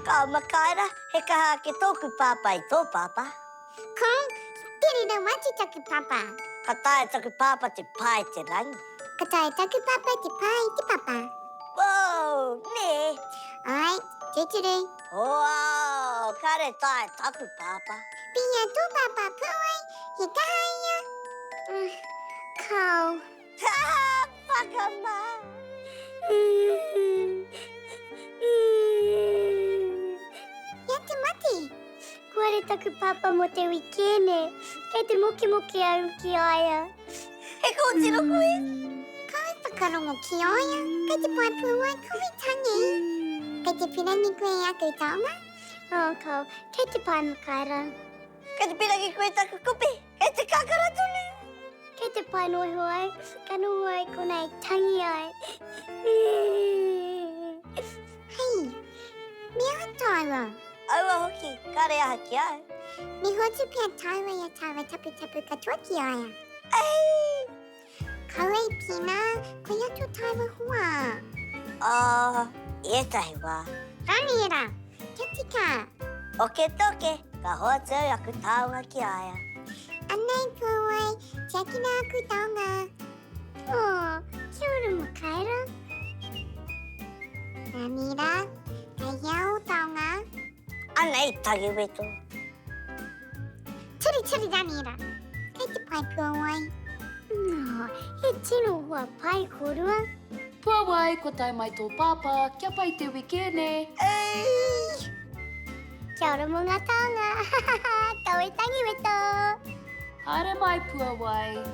Ka makaira, he kaha ake tōku pāpā i tō pāpā. Ka tere rawa atu taku pāpā. Ka taea taku pāpā te pae te rangi. Ka taea taku pāpā te pae te papa. Whoa, nē? Āe, tūturu. Whoa, kāre taea taku pāpā. Pēhea tō pāpā pūai, he kaha ia? Kāo. Whakamā! Ia te mate! Kua rere taku pāpā mō te wikēne. Kei te mokemoke au ki a ia. He kōtiro koe? Ka whakarongo ki a ia, kei te pai pū ai koe tangi. Kei te pirangi koe i aku taonga? Oh, kāo, kei te pai Makaira. Kei te pirangi koe i taku kupe, kei te kakara tonu. Kei te pai noa iho au, ka noho au konei tangi ai. Hei, me aha tāua? Aua hoki, kāre aha ki a au. Me hoatu pea tāua i a tāua taputapu katoa ki a ia. Ei! Kaua i pēnā, koia tō tāua hoa. Oh, i ētahi wā. Raniera, kia tika. Oke toke, ka hoatu au aku taonga ki a ia. Anei Puawai, tiakina aku taonga. Oh, kia ora Makaira. Ranira, kei hea ō taonga? Anei Tangiweto. Turi turi Ranira, kei te pai Puawai. Oh, he tino hoa pai kōrua. Puawai, kua tae mai tō pāpā, kia pai te wikēne! Ei! Kia ora mō ngā taonga! Kawe Tangiweto! Haere mai Puawai!